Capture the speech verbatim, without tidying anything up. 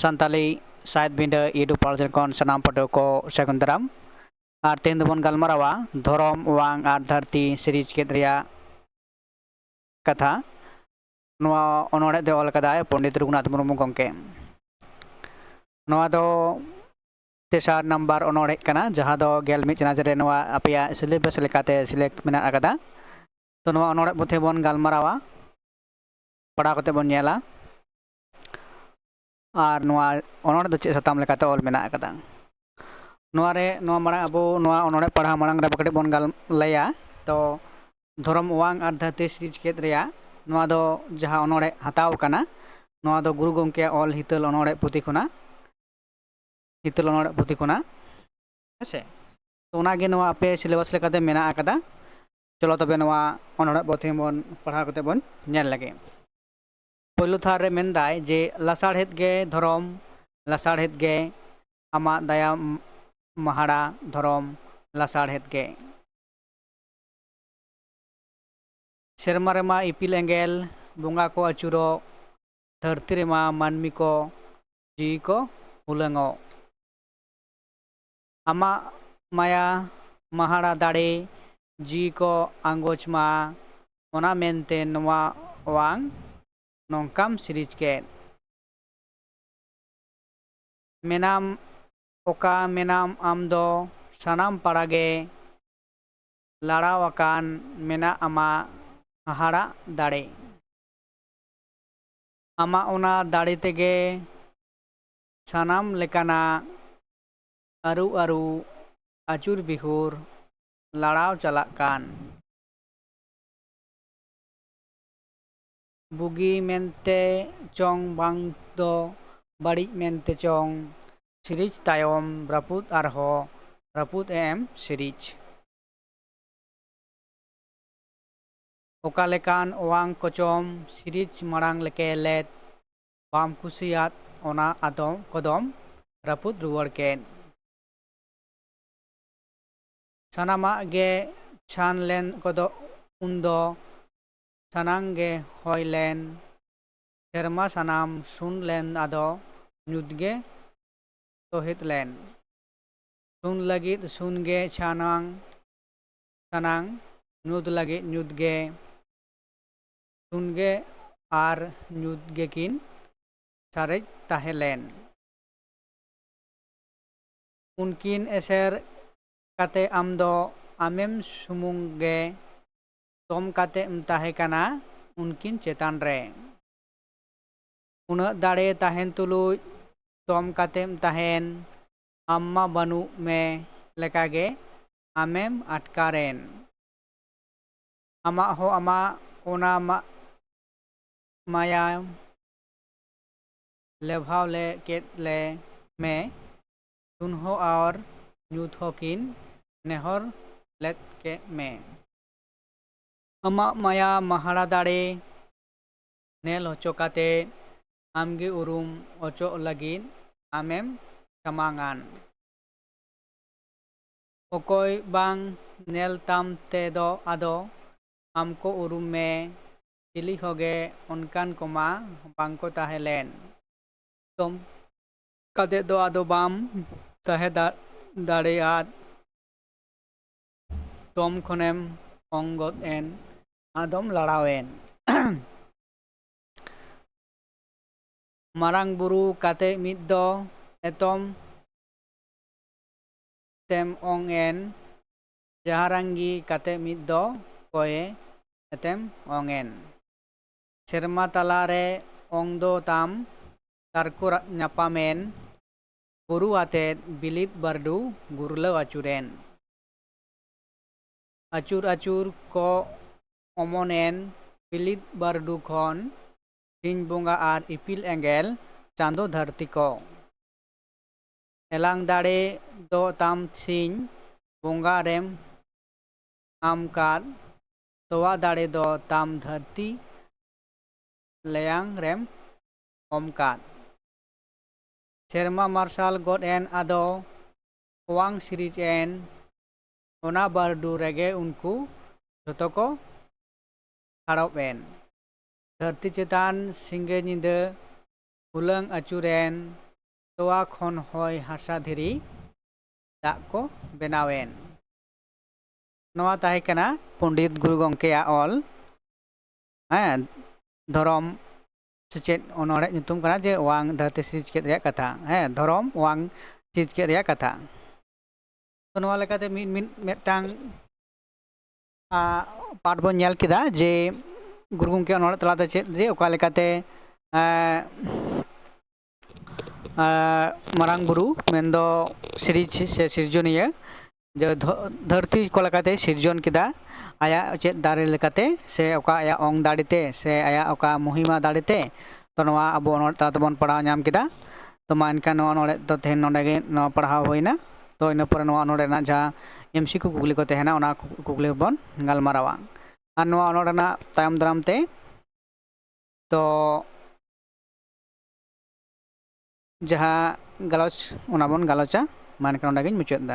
ᱥᱟᱱᱛᱟᱞᱤ ᱥᱟᱭᱮᱫ ᱵᱤᱸᱰᱟᱹ YouTube ᱯᱟᱦᱴᱟ ᱥᱮᱱ ᱠᱷᱚᱱ ᱥᱟᱱᱟᱢ ᱯᱟᱹᱴᱷᱩᱣᱟᱹ ᱠᱚ ᱥᱟᱹᱜᱩᱱ ᱫᱟᱨᱟᱢ᱾ ᱟᱨ ᱛᱮᱦᱮᱧ ᱫᱚᱵᱚᱱ ᱜᱟᱞᱢᱟᱨᱟᱣᱟ ᱫᱷᱚᱨᱚᱢ, ᱚᱣᱟᱝ ᱟᱨ ᱫᱷᱟᱹᱨᱛᱤ ᱥᱤᱨᱤᱡᱽ ᱠᱷᱮᱫ ᱨᱮᱭᱟᱜ ᱠᱟᱛᱷᱟ᱾ ᱱᱚᱣᱟ ᱚᱱᱚᱬᱦᱮ ᱫᱚ ᱚᱞ ᱠᱟᱫᱟᱭ ᱯᱚᱱᱰᱤᱛ ᱨᱚᱜᱷᱩᱱᱟᱛᱷ ᱢᱩᱨᱢᱩ ᱜᱚᱢᱠᱮ᱾ ᱱᱚᱣᱟ ᱫᱚ ᱛᱮᱥᱟᱨ ᱱᱟᱢᱵᱟᱨ ᱚᱱᱚᱬᱦᱮ ᱠᱟᱱᱟ, ᱡᱟᱦᱟᱸ ᱫᱚ ᱜᱮᱞ ᱢᱤᱫ ᱪᱟᱱᱟᱪ ᱨᱮ ᱱᱚᱣᱟ ᱟᱯᱮᱭᱟᱜ syllabus ᱞᱮᱠᱟᱛᱮ ᱥᱮᱞᱮᱫ ᱢᱮᱱᱟᱜ ᱟᱠᱟᱫᱟ᱾ ᱛᱚ, ᱱᱚᱣᱟ ᱚᱱᱚᱬᱦᱮ ᱯᱩᱛᱷᱤ ᱵᱚᱱ ᱜᱟᱞᱢᱟᱨᱟᱣᱟ, ᱯᱟᱲᱦᱟᱣ ᱠᱟᱛᱮ ᱵᱚᱱ ᱧᱮᱞᱟ᱾ ᱟᱨ ᱱᱚᱣᱟ ᱚᱱᱚᱬᱦᱮ ᱫᱚ ᱪᱮᱫ ᱥᱟᱛᱟᱢ ᱞᱮᱠᱟᱛᱮ ᱚᱞ ᱢᱮᱱᱟᱜ ᱟᱠᱟᱫᱟ? ᱱᱚᱣᱟ ᱨᱮ, ᱱᱚᱣᱟ ᱢᱟᱲᱟᱝ, ᱟᱵᱚ ᱱᱚᱣᱟ ᱚᱱᱚᱬᱦᱮ ᱯᱟᱲᱦᱟᱣ ᱢᱟᱲᱟᱝ ᱨᱮ ᱟᱵᱚ ᱠᱟᱹᱴᱤᱡ ᱵᱚᱱ ᱜᱟᱞ-, ᱞᱟᱹᱭᱟ᱾ ᱛᱚ, ᱫᱷᱚᱨᱚᱢ, ᱚᱣᱟᱝ ᱟᱨ ᱫᱷᱟᱹᱨᱛᱤ ᱥᱤᱨᱤᱡᱽ ᱠᱷᱮᱫ ᱨᱮᱭᱟᱜ ᱱᱚᱣᱟ ᱫᱚ ᱡᱟᱦᱟᱸ ᱚᱱᱚᱬᱦᱮ ᱦᱟᱛᱟᱣ ᱠᱟᱱᱟ, ᱱᱚᱣᱟ ᱫᱚ ᱜᱩᱨᱩ ᱜᱚᱢᱠᱮᱭᱟᱜ ᱚᱞ ᱦᱤᱛᱟᱹᱞ ᱚᱱᱚᱬᱦᱮ ᱯᱩᱛᱷᱤ ᱠᱷᱚᱱᱟᱜ, ᱦᱤᱛᱟᱹᱞ ᱚᱱᱚᱬᱦᱮ ᱯᱩᱛᱷᱤ ᱠᱷᱚᱱᱟᱜ, ᱦᱮᱸ ᱥᱮ? ᱛᱚ, ᱚᱱᱟᱜᱮ ᱱᱚᱣᱟ ᱟᱯᱮ syllabus ᱞᱮᱠᱟᱛᱮ ᱢᱮᱱᱟᱜ ᱟᱠᱟᱫᱟ᱾ ᱪᱚᱞᱚ ᱛᱚᱵᱮ ᱱᱚᱣᱟ ᱚᱱᱚᱬᱦᱮ ᱯᱩᱛᱷᱤ ᱵᱚᱱ ᱯᱟᱲᱦᱟᱣ ᱠᱟᱛᱮ ᱵᱚᱱ ᱧᱮᱞ ᱞᱮᱜᱮ᱾ ᱯᱳᱭᱞᱳ ᱛᱷᱟᱨ ᱨᱮ ᱢᱮᱱᱫᱟᱭ ᱡᱮ ᱞᱟᱥᱟᱲᱦᱮᱫ ᱜᱮ ᱫᱷᱚᱨᱚᱢ, ᱞᱟᱥᱟᱲᱦᱮᱫ ᱜᱮ ᱟᱢᱟᱜ ᱫᱟᱭᱟ ᱢᱟᱦᱟᱲᱟ ᱫᱷᱚᱨᱚᱢ, ᱞᱟᱥᱟᱲᱦᱮᱫ ᱜᱮ᱾ ᱥᱮᱨᱢᱟ ᱨᱮᱢᱟ ᱤᱯᱤᱞ ᱮᱸᱜᱮᱞ ᱵᱚᱸᱜᱟ ᱠᱚ ᱟᱹᱪᱩᱨᱚᱜ, ᱫᱷᱟᱹᱨᱛᱤ ᱨᱮᱢᱟ ᱢᱟᱹᱱᱢᱤ ᱠᱚ ᱡᱤᱣᱤ ᱠᱚ ᱦᱩᱞᱟᱹᱝᱚᱜ᱾ ᱟᱢᱟᱜ ᱢᱟᱭᱟ ᱢᱟᱦᱟᱲᱟ ᱫᱟᱲᱮ ᱡᱤᱣᱤ ᱠᱚ ᱟᱸᱜᱚᱪ ᱢᱟ, ᱚᱱᱟ ᱢᱮᱱᱛᱮ ᱱᱚᱣᱟ ᱚᱣᱟᱝ ᱱᱚᱝᱠᱟᱢ ᱥᱤᱨᱤᱡᱽ ᱠᱮᱫ᱾ ᱢᱮᱱᱟᱢ ᱚᱠᱟ ᱢᱮᱱᱟᱢ ᱟᱢ ᱫᱚ ᱥᱟᱱᱟᱢ ᱯᱟᱲᱟ ᱜᱮ ᱞᱟᱲᱟᱣ ᱟᱠᱟᱱ ᱢᱮᱱᱟᱜ ᱟᱢᱟᱜ ᱦᱟᱦᱟᱲᱟᱜ ᱫᱟᱲᱮ᱾ ᱟᱢᱟᱜ ᱚᱱᱟ ᱫᱟᱲᱮ ᱛᱮᱜᱮ ᱥᱟᱱᱟᱢ ᱞᱮᱠᱟᱱᱟᱜ ᱟᱹᱨᱩ ᱟᱹᱨᱩ ᱟᱹᱪᱩᱨ ᱵᱤᱦᱩᱨ ᱞᱟᱲᱟᱣ ᱪᱟᱞᱟᱜ ᱠᱟᱱ᱾ ᱵᱩᱜᱤ ᱢᱮᱱᱛᱮ ᱪᱚᱝ ᱵᱟᱝ ᱫᱚ ᱵᱟᱹᱲᱤᱡ ᱢᱮᱱᱛᱮ ᱪᱚᱝ, ᱥᱤᱨᱤᱡᱽ ᱛᱟᱭᱚᱢ ᱨᱟᱹᱯᱩᱫ ᱟᱨᱦᱚᱸ ᱨᱟᱹᱯᱩᱫ ᱮᱢ ᱥᱤᱨᱤᱡᱽ᱾ ᱚᱠᱟ ᱞᱮᱠᱟᱱ ᱚᱣᱟᱝ ᱠᱚᱪᱚᱢ ᱥᱤᱨᱤᱡᱽ ᱢᱟᱲᱟᱝ ᱞᱮᱠᱮ ᱞᱮᱫ, ᱵᱟᱢ ᱠᱩᱥᱤᱭᱟᱫ ᱚᱱᱟ ᱟᱫᱚᱢ ᱠᱚᱫᱚᱢ ᱨᱟᱹᱯᱩᱫ ᱨᱩᱣᱟᱹᱲ ᱠᱮᱫ᱾ ᱥᱟᱱᱟᱢᱟᱜ ᱜᱮ ᱪᱷᱟᱱ ᱞᱮᱱ ᱠᱚᱫᱚ ᱩᱱᱫᱚ, ᱥᱟᱱᱟᱢ ᱜᱮ ᱦᱚᱭ ᱞᱮᱱ, ᱥᱮᱨᱢᱟ ᱥᱟᱱᱟᱢ ᱥᱩᱱ ᱞᱮᱱ ᱟᱫᱚ, ᱧᱩᱛ ᱜᱮ ᱛᱚᱦᱮᱫ ᱞᱮᱱ᱾ ᱥᱩᱱ ᱞᱟᱹᱜᱤᱫ ᱥᱩᱱ ᱜᱮ ᱥᱟᱱᱟᱝ, ᱥᱟᱱᱟᱝ ᱧᱩᱛ ᱞᱟᱹᱜᱤᱫ ᱧᱩᱛ ᱜᱮ ᱥᱩᱱ ᱜᱮ ᱟᱨ ᱧᱩᱛ ᱜᱮᱠᱤᱱ ᱥᱟᱨᱮᱡ ᱛᱟᱦᱮᱸ ᱞᱮᱱ᱾ ᱩᱱᱠᱤᱱ ᱮᱥᱮᱨ ᱠᱟᱛᱮ ᱟᱢ ᱫᱚ ᱟᱢᱮᱢ ᱥᱩᱢᱩᱝ ᱜᱮ ᱛᱚᱢ ᱠᱟᱛᱮ ᱮᱢ ᱛᱟᱦᱮᱸ ᱠᱟᱱᱟ ᱩᱱᱠᱤᱱ ᱪᱮᱛᱟᱱ ᱨᱮ᱾ ᱩᱱᱟᱹᱜ ᱫᱟᱲᱮ ᱛᱟᱦᱮᱱ ᱛᱩᱞᱩᱡ ᱛᱚᱢ ᱠᱟᱛᱮᱢ ᱛᱟᱦᱮᱱ, ᱟᱢ ᱢᱟ ᱵᱟᱹᱱᱩᱜ ᱢᱮ ᱞᱮᱠᱟᱜᱮ ᱟᱢᱮᱢ ᱟᱴᱠᱟᱨᱮᱱ᱾ ᱟᱢᱟᱜ ᱦᱚᱸ ᱟᱢᱟᱜ ᱚᱱᱟ ᱢᱟ-, ᱢᱟᱭᱟᱢ ᱞᱮᱵᱷᱟᱣ ᱞᱮ ᱠᱮᱫ ᱞᱮ ᱢᱮ, ᱥᱩᱱᱦᱚ ᱟᱨ ᱧᱩᱛ ᱦᱚᱸᱠᱤᱱ ᱱᱮᱦᱚᱨ ᱞᱮᱫ ᱠᱮᱫ ᱢᱮ᱾ ᱟᱢᱟᱜ ᱢᱟᱭᱟ ᱢᱟᱦᱟᱲᱟ ᱫᱟᱲᱮ ᱧᱮᱞ ᱦᱚᱪᱚ ᱠᱟᱛᱮ ᱟᱢᱜᱮ ᱩᱨᱩᱢ ᱚᱪᱚᱜ ᱞᱟᱹᱜᱤᱫ ᱟᱢᱮᱢ ᱥᱟᱢᱟᱝᱟᱱ᱾ ᱚᱠᱚᱭ ᱵᱟᱝ ᱧᱮᱞ ᱛᱟᱢ ᱛᱮᱫᱚ ᱟᱫᱚ ᱟᱢ ᱠᱚ ᱩᱨᱩᱢ ᱢᱮ, ᱪᱤᱞᱤ ᱦᱚᱸᱜᱮ ᱚᱱᱠᱟᱱ ᱠᱚᱢᱟ ᱵᱟᱝ ᱠᱚ ᱛᱟᱦᱮᱸ ᱞᱮᱱ᱾ ᱛᱚᱢ ᱠᱟᱛᱮ ᱫᱚ ᱟᱫᱚ ᱵᱟᱢ ᱛᱟᱦᱮᱸ ᱫᱟ-, ᱫᱟᱲᱮᱭᱟᱫ᱾ ᱛᱚᱢ ᱠᱷᱚᱱᱮᱢ ᱚᱝ ᱜᱚᱫ ᱮᱱ, ᱟᱫᱚᱢ ᱞᱟᱲᱟᱣᱮᱱ᱾ ᱢᱟᱨᱟᱝ ᱵᱩᱨᱩ ᱠᱟᱛᱮ ᱢᱤᱫ ᱫᱚ ᱮᱛᱚᱢ ᱛᱮᱢ ᱚᱝ ᱮᱱ, ᱡᱟᱦᱟᱨᱟᱝᱜᱤ ᱠᱟᱛᱮ ᱢᱤᱫ ᱫᱚ ᱠᱚᱭᱮ ᱮᱛᱮᱢ ᱚᱝ ᱮᱱ᱾ ᱥᱮᱨᱢᱟ ᱛᱟᱞᱟᱨᱮ ᱚᱝ ᱫᱚ ᱛᱟᱢ ᱛᱟᱨᱠᱚ ᱧᱟᱯᱟᱢᱮᱱ, ᱵᱩᱨᱩ ᱟᱛᱮᱫ ᱵᱤᱞᱤᱫ ᱵᱟᱹᱨᱰᱩ ᱜᱩᱨᱞᱟᱹᱣ ᱟᱹᱪᱩᱨᱮᱱ᱾ ᱟᱹᱪᱩᱨ ᱟᱹᱪᱩᱨ ᱠᱚ ᱚᱢᱚᱱᱮᱱ ᱵᱤᱞᱤᱫ ᱵᱟᱹᱨᱰᱩ ᱠᱷᱚᱱ ᱥᱤᱧ ᱵᱚᱸᱜᱟ ᱟᱨ ᱤᱯᱤᱞ ᱮᱸᱜᱮᱞ ᱪᱟᱸᱫᱚ ᱫᱷᱟᱹᱨᱛᱤ ᱠᱚ᱾ ᱮᱞᱟᱝ ᱫᱟᱲᱮ ᱫᱚ ᱛᱟᱢ ᱥᱤᱧ ᱵᱚᱸᱜᱟ ᱨᱮᱢ ᱟᱢ ᱠᱟᱫ, ᱛᱚᱣᱟ ᱫᱟᱲᱮ ᱫᱚ ᱛᱟᱢ ᱫᱷᱟᱹᱨᱛᱤ ᱞᱮᱭᱟᱝ ᱨᱮᱢ ᱚᱢ ᱠᱟᱫ᱾ ᱥᱮᱨᱢᱟ ᱢᱟᱨᱥᱟᱞ ᱜᱚᱫ ᱮᱱ ᱟᱫᱚ ᱚᱣᱟᱝ ᱥᱤᱨᱤᱡ ᱮᱱ, ᱚᱱᱟ ᱵᱟᱹᱨᱰᱩ ᱨᱮᱜᱮ ᱩᱱᱠᱩ ᱡᱷᱚᱛᱚ ᱠᱚ ᱦᱟᱲᱚᱵ ᱮᱱ᱾ ᱫᱷᱟᱹᱨᱛᱤ ᱪᱮᱛᱟᱱ ᱥᱤᱸᱜᱮ ᱧᱤᱫᱟᱹ ᱦᱩᱞᱟᱹᱝ ᱟᱹᱪᱩᱨᱮᱱ, ᱛᱚᱣᱟ ᱠᱷᱚᱱ ᱦᱚᱭ ᱦᱟᱥᱟ ᱫᱷᱤᱨᱤ, ᱫᱟᱜ ᱠᱚ ᱵᱮᱱᱟᱣᱮᱱ᱾ ᱱᱚᱣᱟ ᱛᱟᱦᱮᱸ ᱠᱟᱱᱟ ᱯᱚᱱᱰᱤᱛ ᱜᱩᱨᱩ ᱜᱚᱢᱠᱮᱭᱟᱜ ᱚᱞ, ᱦᱮᱸ, ᱫᱷᱚᱨᱚᱢ ᱥᱮᱪᱮᱫ ᱚᱱᱚᱬᱦᱮ ᱧᱩᱛᱩᱢ ᱠᱟᱱᱟ ᱡᱮ ᱚᱣᱟᱝ ᱫᱷᱟᱹᱨᱛᱤ ᱥᱤᱨᱡᱽ ᱠᱮᱫ ᱨᱮᱭᱟᱜ ᱠᱟᱛᱷᱟ, ᱦᱮᱸ, ᱫᱷᱚᱨᱚᱢ ᱚᱣᱟᱝ ᱥᱤᱨᱡᱽ ᱠᱮᱫ ᱨᱮᱭᱟᱜ ᱠᱟᱛᱷᱟ᱾ ᱛᱚ ᱱᱚᱣᱟ ᱞᱮᱠᱟᱛᱮ ᱢᱤᱫ ᱢᱤᱫ ᱢᱤᱫᱴᱟᱝ ᱟᱸ, ᱯᱟᱴ ᱵᱚᱱ ᱧᱮᱞ ᱠᱮᱫᱟ ᱡᱮ ᱜᱩᱨᱩ ᱜᱚᱢᱠᱮ ᱚᱱᱚᱬᱦᱮ ᱛᱟᱞᱟᱛᱮ ᱪᱮᱫ ᱡᱮ ᱚᱠᱟ ᱞᱮᱠᱟᱛᱮ, ᱟᱸ, ᱟᱸ, ᱢᱟᱨᱟᱝ ᱵᱩᱨᱩ ᱢᱮᱱᱫᱚ ᱥᱤᱨᱤᱡᱽ ᱥᱮ ᱥᱤᱨᱡᱚᱱᱤᱭᱟᱹ ᱡᱮ ᱫᱷᱚ-, ᱫᱷᱟᱹᱨᱛᱤ ᱚᱠᱟ ᱞᱮᱠᱟᱛᱮ ᱥᱤᱨᱡᱚᱱ ᱠᱮᱫᱟ ᱟᱭᱟᱜ ᱪᱮᱫ ᱫᱟᱲᱮ ᱞᱮᱠᱟᱛᱮ ᱥᱮ ᱚᱠᱟ ᱟᱭᱟᱜ ᱚᱝ ᱫᱟᱲᱮᱛᱮ ᱥᱮ ᱟᱭᱟᱜ ᱚᱠᱟ ᱢᱚᱦᱤᱢᱟ ᱫᱟᱲᱮᱛᱮ᱾ ᱛᱚ ᱱᱚᱣᱟ ᱟᱵᱚ ᱚᱱᱚᱬᱦᱮ ᱛᱟᱞᱟ ᱛᱮᱵᱚᱱ ᱯᱟᱲᱦᱟᱣ ᱧᱟᱢ ᱠᱮᱫᱟ᱾ ᱛᱚ ᱢᱟ ᱮᱱᱠᱷᱟᱱ ᱱᱚᱣᱟ ᱚᱱᱚᱬᱦᱮ ᱫᱚ ᱛᱮᱦᱮᱧ ᱱᱚᱰᱮ ᱜᱮ ᱱᱚᱣᱟ ᱯᱟᱲᱦᱟᱣ ᱦᱩᱭᱱᱟ᱾ ᱛᱚ ᱤᱱᱟᱹ ᱯᱚᱨᱮ ᱱᱚᱣᱟ ᱚᱱᱚᱬᱦᱮ ᱨᱮᱱᱟᱜ ᱡᱟᱦᱟᱸ ᱮᱢᱥᱤᱠᱤᱭᱩ ᱠᱩᱠᱞᱤ ᱠᱚ ᱛᱟᱦᱮᱱᱟ, ᱚᱱᱟ ᱠᱩ-, ᱠᱩᱠᱞᱤ ᱵᱚᱱ ᱜᱟᱞᱢᱟᱨᱟᱣᱟ᱾ ᱟᱨ ᱱᱚᱣᱟ ᱚᱱᱚᱬᱦᱮ ᱨᱮᱱᱟᱜ ᱛᱟᱭᱚᱢ ᱫᱟᱨᱟᱢ ᱛᱮ ᱛᱚ ᱡᱟᱦᱟᱸ ᱜᱟᱞᱚᱪ, ᱚᱱᱟ ᱵᱚᱱ ᱜᱟᱞᱚᱪᱟ᱾ ᱢᱟ ᱮᱱᱠᱷᱟᱱ ᱱᱚᱰᱮ ᱜᱤᱧ ᱢᱩᱪᱟᱹᱫ ᱮᱫᱟ᱾